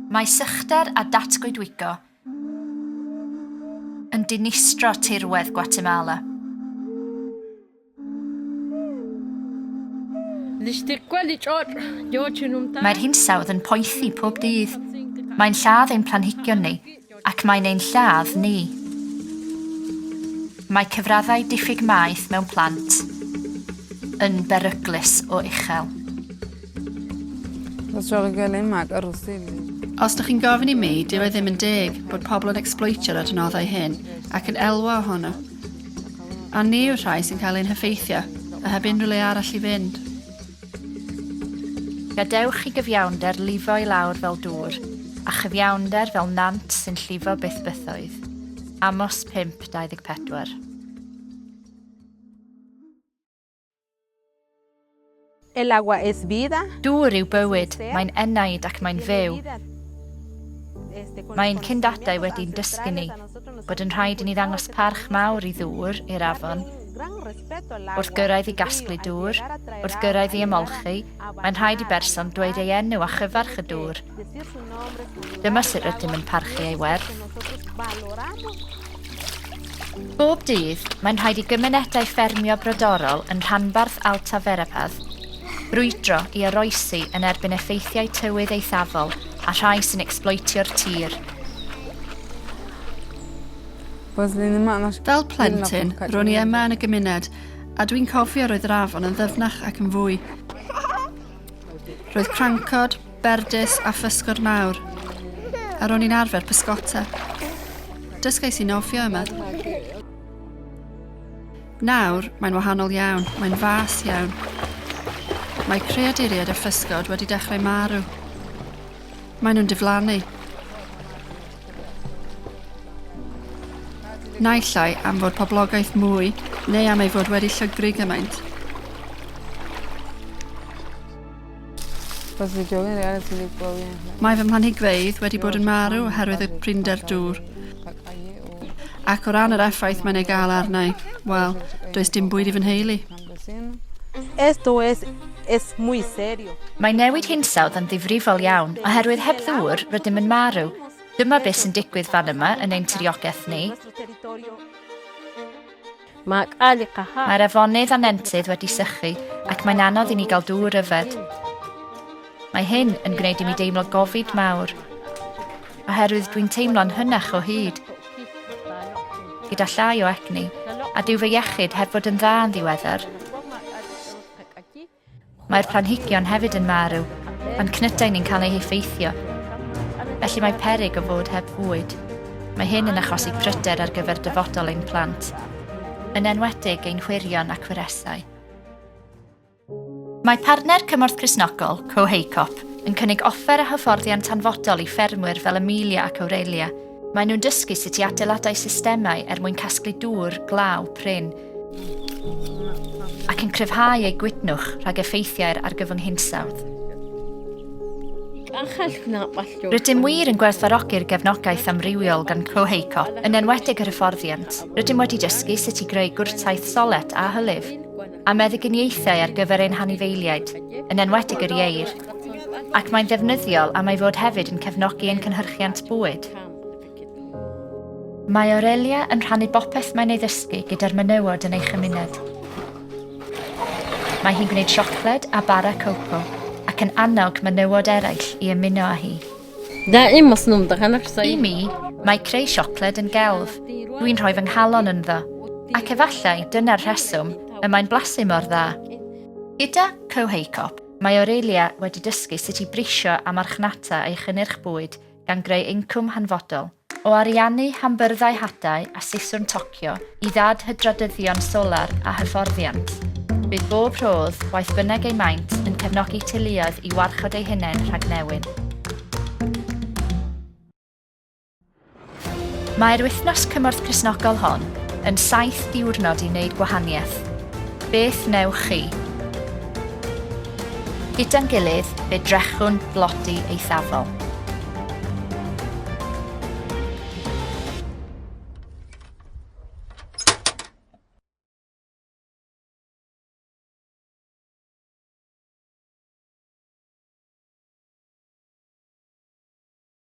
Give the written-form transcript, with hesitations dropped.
Mae sychder a datgoedwigo yn dinistro tirwedd Guatemala. Mae'r hinsawdd yn poethi pob dydd. Mae'n lladd ein planhigion ni, ac mae'n ein lladd ni. Mae cyfraddau diffyg maeth mewn plant yn beryglus o uchel. Os dych chi'n gofyn i mi, dyw e ddim yn deg bod pobl yn ecsbloetio'r adnoddau hyn ac yn elwa ohono. A ni yw'r rhai sy'n cael ein heffeithio, a heb unrhyw le arall i fynd. Gadewch i gyfiawnder lifo i lawr fel dŵr, a chyfiawnder fel nant sy'n llifo byth bythoedd. Amos 5, 24. El agua es vida. Dŵr yw bywyd, mae'n enaid ac mae'n fyw. Mae ein cyndadau wedi'n dysgu ni bod yn rhaid i ni ddangos parch mawr i ddŵr, i'r afon. Wrth gyrraedd i gasglu dŵr, wrth gyrraedd i ymolchi, mae'n rhaid i berson dweud ei enw a chyfarch y dŵr. Dyma sut rydym yn parchu ei werth. Bob dydd, mae'n rhaid i gymunedau ffermio brodorol yn rhanbarth Alta Verapaz brwydro i oroesi yn erbyn effeithiau tywydd eithafol a rhai sy'n ecsbloetio'r tir. Fel plentyn, ro'n i yma yn y gymuned, a dwi'n cofio roedd yr afon yn ddyfnach ac yn fwy. Roedd crancod, berdys a physgod mawr, a ro'n i'n arfer pysgota. Dysgais i nofio yma. Nawr, mae'n wahanol iawn, mae'n fas iawn. Mae creaduriaid a physgod wedi dechrau marw. Maen nhw'n diflannu. Naill ai am fod poblogaeth mwy neu am ei fod wedi llygru gymaint. Mae fy mhlanhigfeydd wedi bod yn marw oherwydd y prinder dŵr. Ac o ran yr effaith mae'n ei gael arna i, wel, does dim bwyd i fy nheulu. Esto es es muy serio. Mae newid hinsawdd yn ddifrifol iawn oherwydd heb ddŵr rydym yn marw. Dyma beth sy'n digwydd fan yma yn ein tiriogaeth ni. Mae'r afonydd a nentydd wedi sychu ac mae'n anodd i ni gael dŵr yfed. Mae hyn yn gwneud i mi deimlo gofid mawr, oherwydd dwi'n teimlo'n hynach o hyd, gyda llai o egni, a dyw fy iechyd heb fod yn dda yn ddiweddar. Mae'r planhigion hefyd yn marw, a'n cnydau ni'n cael eu heffeithio. Felly mae peryg o fod heb fwyd. Mae hyn yn achosi pryder ar gyfer dyfodol ein plant, yn enwedig ein hwyrion ac wyresau. Mae partner Cymorth Cristnogol, COHEICOP, yn cynnig offer a hyfforddiant hanfodol i ffermwyr fel Amelia ac Aurelia. Maen nhw'n dysgu sut i adeiladau systemau er mwyn casglu dŵr glaw prin ac yn cryfhau eu gwydnwch rhag effeithiau'r argyfwng hinsawdd. Rydym wir yn gwerthfawrogi'r gefnogaeth amrywiol gan COHEICOP, yn enwedig yr hyfforddiant. Rydym wedi dysgu sut i greu gwrtaith solet a hylif, a meddyginiaethau ar gyfer ein hanifeiliaid, yn enwedig yr ieir, ac mae'n ddefnyddiol am ei fod hefyd yn cefnogi ein cynhyrchiant bwyd. Mae Aurelia yn rhannu bopeth mae'n ei ddysgu gyda'r menywod yn ei chymuned. Mae hi'n gwneud siocled a bara coco ac yn annog menywod eraill i ymuno â hi. I mi, mae creu siocled yn gelf. Dwi'n rhoi fy nghalon ynddo. Ac efallai dyna'r rheswm y mae'n blasu mor dda. Gyda COHEICOP, mae Aurelia wedi dysgu sut i brisio a marchnata ei chynnyrch bwyd gan greu incwm hanfodol. O ariannu hambyrddau hadau a siswrn tocio i ddad-hydradyddion solar a hyfforddiant, bydd bob rhodd, waeth bynnag ei maint, yn cefnogi teuluoedd i warchod eu hunain rhag newyn. Mae'r Wythnos Cymorth Cristnogol hon yn saith diwrnod i wneud gwahaniaeth. Beth wnewch chi? Gyda'n gilydd, fe drechwn dlodi eithafol.